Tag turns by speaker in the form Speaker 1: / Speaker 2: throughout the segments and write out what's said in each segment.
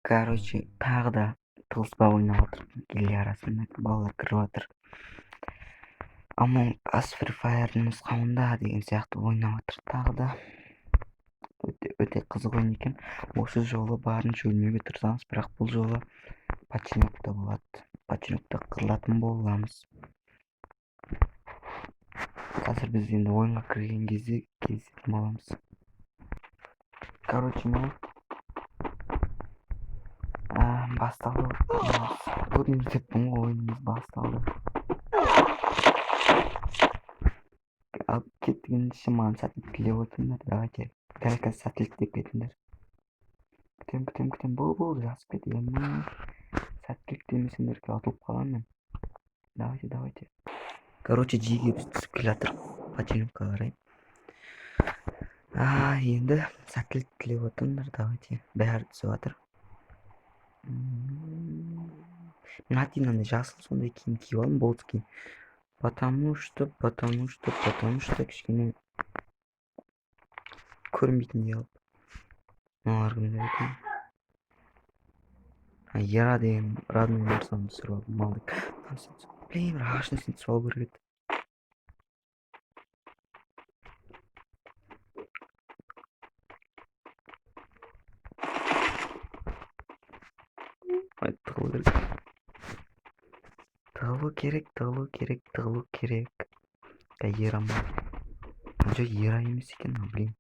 Speaker 1: Короче, тағы да тығылыспақ ойнап жатыр. Гильдия арасында балалар кіріп жатыр. Among Us, Free Fire'дың нұсқауында деген сияқты ойнап жатыр тағы да. Өте өте қызық ойын екен. Осы жолы барынша өлмеуге тырысамыз, бірақ бұл жолы Починокта болады. Починокта қырылатын боламыз. Қазір біз енді ойынға кірген кезде кездесетін боламыз. Короче, міне басталды. Турнир деппін ғой, ойынымыз басталды. Ал кеттік ендеше, маған сәттілік тілеп отырыңдар. Давайте, дәл қазір сәттілік деп кетіңдер. Күтем, күтем, күтем. Бол, бол, жазып кет. Сәттілік демесеңдер, ұтылып қаламын мен. Давайте, давайте. Короче, жиге біз түсіп келе жатырмық Починокқа қарай. Енді сәттілік тілеп отырыңдар, давайте. Бәрі түсіп жатыр. Мен әттең андай жасыл сондай киім киіп алдым, болт киім. Потому что, потому что, потому что кішкене көрінбейтіндей қылып. Мыналар кімдер екен? Ера деген родной нарсаны түсіріп алдым. Малды. Блин, бір ағаштың үстіне түсіп алу керек еді. Ай, тығылу керек. Тығылу керек, тығылу керек, тығылу керек. Ера ма? Жоқ, Ера емес екен, блин.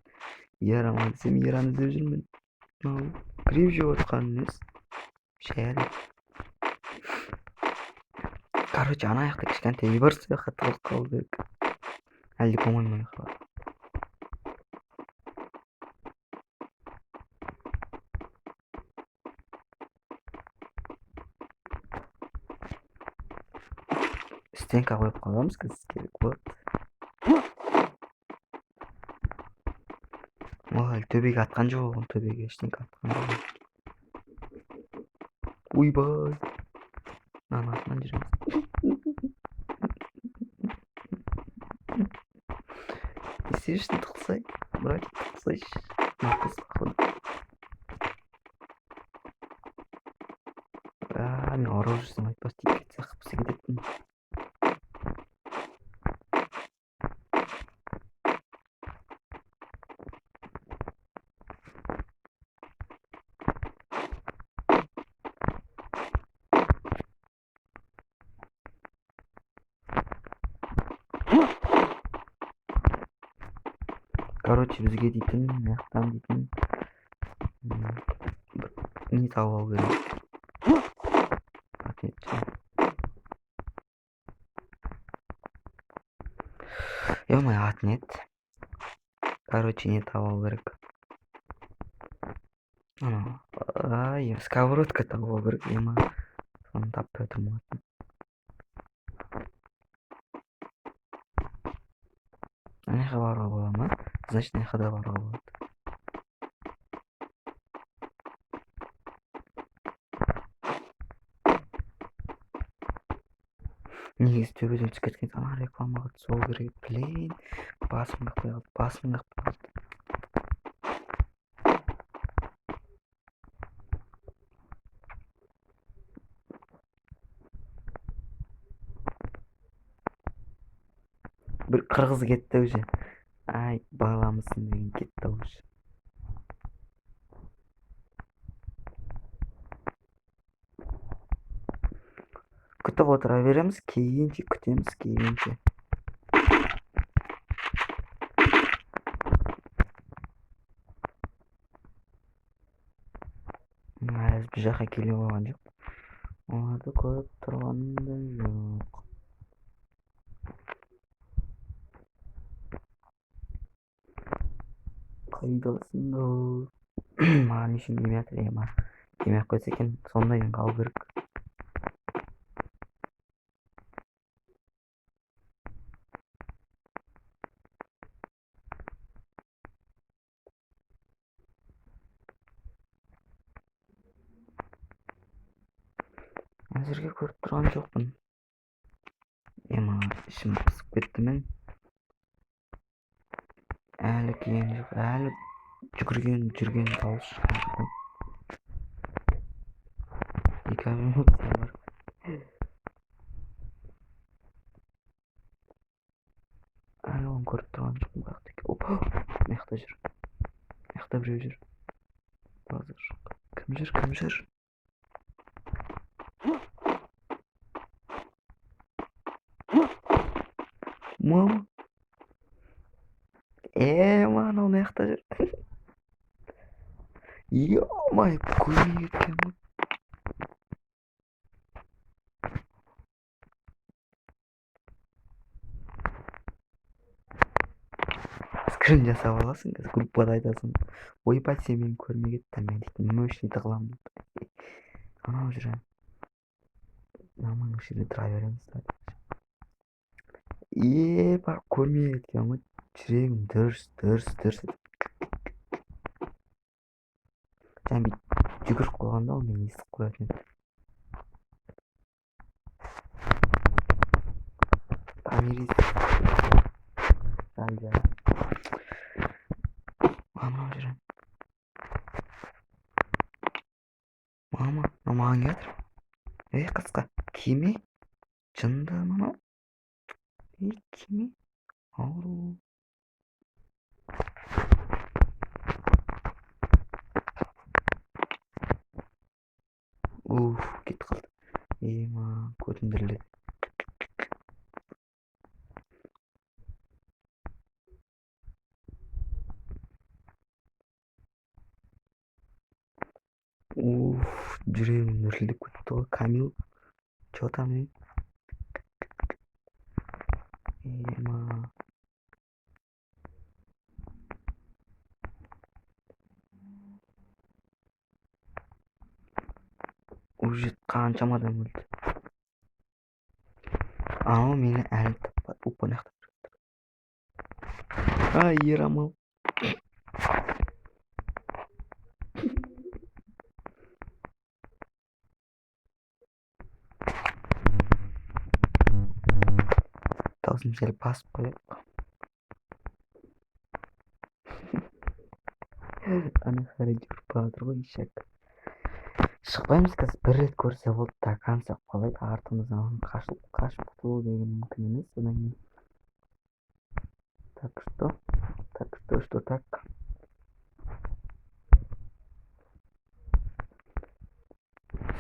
Speaker 1: Ера ма десем, Ераны іздеп жүрмін. Мынау гриб жеп отқан емес. Шәл. Короче, ана жақта кішкентай үй бар, сол жаққа тығылып қалу керек. Әлде болмай ма жаққа? Стенка қойып қаламыз, қазір керек болады. Ол әлі төбеге атқан жоқ, ол төбеге ештеңке атқан жоқ. Ойбай. Мынаның артынан жүреміз. Не істеп тықсай, братик, тықсайшы. Мына қыз, походу. Мен ұрып жүрсем, айтпас, тиіп кетсе, қыпсы кететін. Короче, бізге дейтін, мына жақтан дейтін бір не тауып алу керек. Аты еді. Ё-моё, аты не еді? Короче, не тауып алу керек. Анау, ай, сковородка тауып алу керек, ема. Соны таппай отырмын атын. Ана жаққа баруға бола ма? Значит, мына жаққа да баруға болады. Негізі төбеден түсіп кеткен ана рекламаға түсіп алу керек еді. Блин, басым қақпай қалды, басым қақпай қалды. Бір қырғыз кетті уже. Ай, баламысың деген кетті уже. Күтіп отыра береміз, келгенше күтеміз, келгенше. Әлі бұл жаққа келе қойған жоқ. Оларды көріп тұрғаным да жоқ. Қайдасыңдар? Маған не үшін келмей жатыр, ема? Келмей ақ қойса екен, сондайдан қалу керек. Әзірге көріп тұрған жоқпын. Ема, ішім пысып кетті мен. Әлі келген жоқ, әлі жүгірген жүрген дауыс шыққан жоқ. Екі эмоция бар. Әлі оны көріп тұрған жоқпын, қай жақта. Опа, мына жақта жүр, мына жақта біреу жүр. Базар жоқ. Кім жүр, кім жүр? Мама, анау мына жақта жүр. Ё-моё, көрмей кеткен ғой. Скрин жасап аласың, қазір группада айтасың: «Ойбай, сен мені көрмей кеттің, мен дейтін мощный тығыламын», — деп. Анау жүр, нормально, осы жерде тұра береміз да. Еба, көрмей кеткен ғой. Жүрегім дүрс дүрс дүрс етіп, жаңа бүйтіп жүгіріп қойғанда, ол мені естіп қоятын еді. Томирис. Жаль, жаль. Мынау жүр. Мама, мынау маған келатыр. Ей, қасқа киме, жынды мынау. Ей, киме, ауру. Уф, кетіп қалды. Ема, көтім дірілдеді. Уф, жүрегім дүрілдеп кетті ғой. Камил, че там, ей? Ема, уже қаншама адам өлді. Анау мені әлі таппады. Опа, мына жақта. Ай, Ерамал. Дауысын сәл басып қояйық. Ана қарай жүгіріп бара жатыр ғой, ишак. Шықпаймыз қазір, бір рет көрсе болды, до конца қуалайды артымыздан. Қашып қашып құтылу деген мүмкін емес одан кейін. Так что так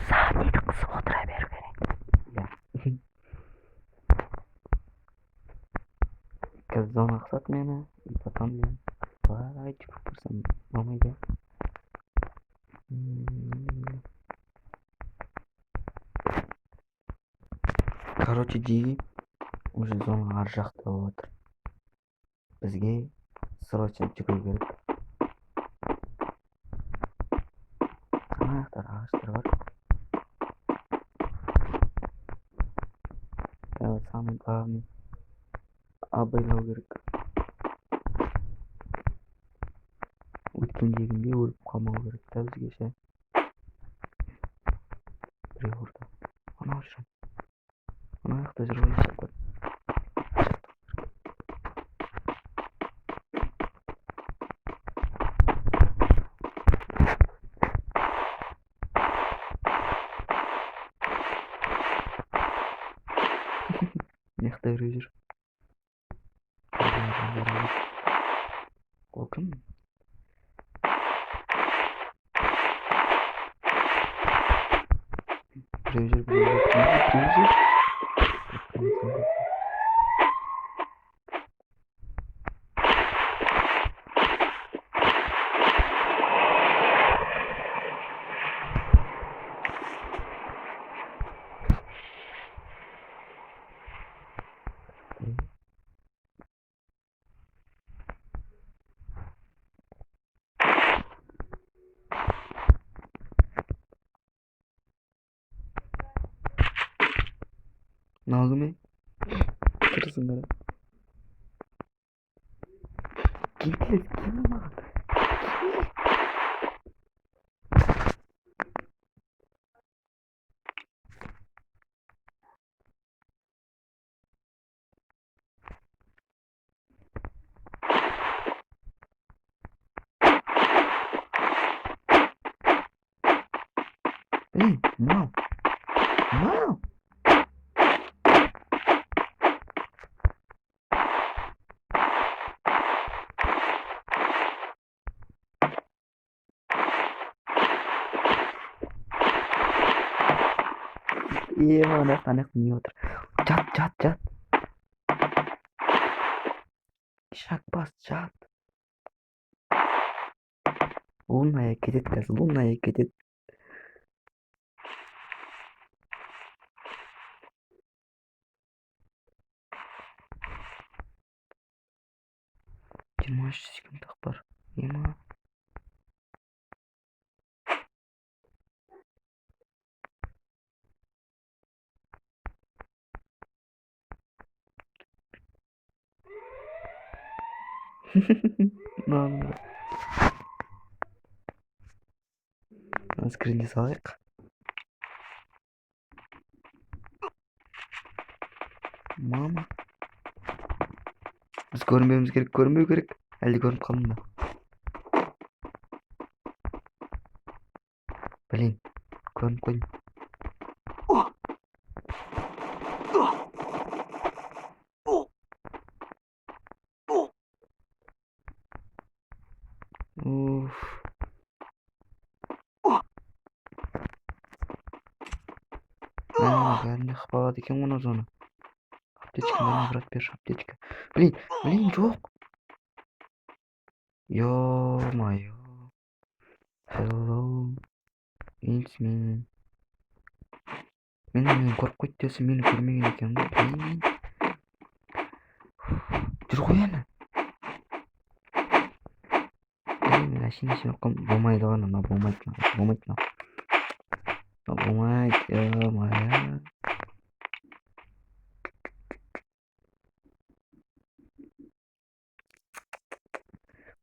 Speaker 1: сағат қысып отыра беру керек, иә. Қазір зона қысады мені, и потом мен былай жүгіріп барсам болмайды. Короче, жиги, уже зона ар жақта болып жатыр. Бізге срочно жүгіру керек. Ана жақта ағаштар бар. Самый главный абайлау керек, өткендегіндей өліп қалмау керек та бізге ше. Біреу ұрды. Анау жүр, ана жақта жүр ғой, ишак бар. Мына жақта біреу жүр. Ол кім? Біреу жүр, біреу жүр, біреу жүр. Мынау кім, ей? Тірісің, қара. Гитлер, кім маған? Ей, мынау. Мау. Е, ана жақта, ана жақта не отыр? Жат, жат, жат. Шаг бас, жат. Луная кетеді қазір, луная кетеді. 23 секунд ақ бар. Ема. Мынаны скринге салайық. Мама. Біз көрінбеуіміз керек, көрінбеу керек. Әлде көрініп қалдым ба? Блин, көрініп қойдым. Уф. Мә, бәріне қылып алады екен ғой мына зона. Аптечка бар ма, брат, берші аптечка. Блин, блин, жоқ. Ё-моё. Hello. It's me. Мені көріп қойды десе, мені көрмеген екен ғой. Блин. Жүр ғой әні. Блин, мен әшейін әшейін оқығам болмайды ғой, мынау болмайды, мынау болмайды, мынау. Мынау болмайды, ё-моё.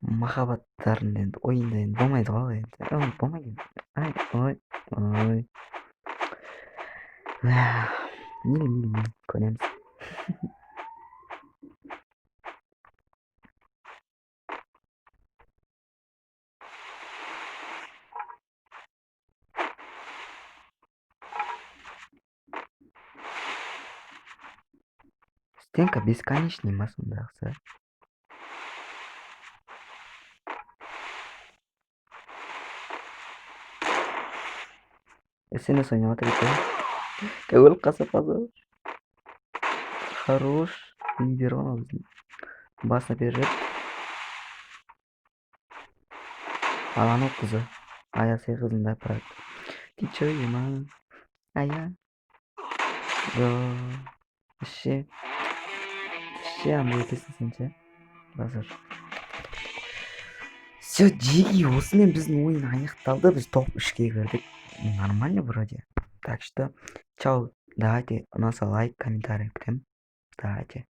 Speaker 1: Махаббаттарын енді ойында енді болмайды ғой енді. Ой, болмайды енді. Ай, ой, ой. Мейлі, мейлі, мейлі, көреміз. Стенка бесконечный ма сондағысы? СНС ойнап жатыр екен. Өліп қалса, позор. Хорош. Лидер ғой анау біздің. Басына беріп. Ал анау қызы. Аясы қызын да, брат. Ты чё, ема? Ая. Вообще. Вообще андай екенсің сен ше. Базар. Все, жиги, осымен біздің ойын аяқталды. Біз топ 3-ке кірдік. Нормально вроде. Так что, чао. Давайте, ұнаса, лайк, комментарий күтемін. Давайте.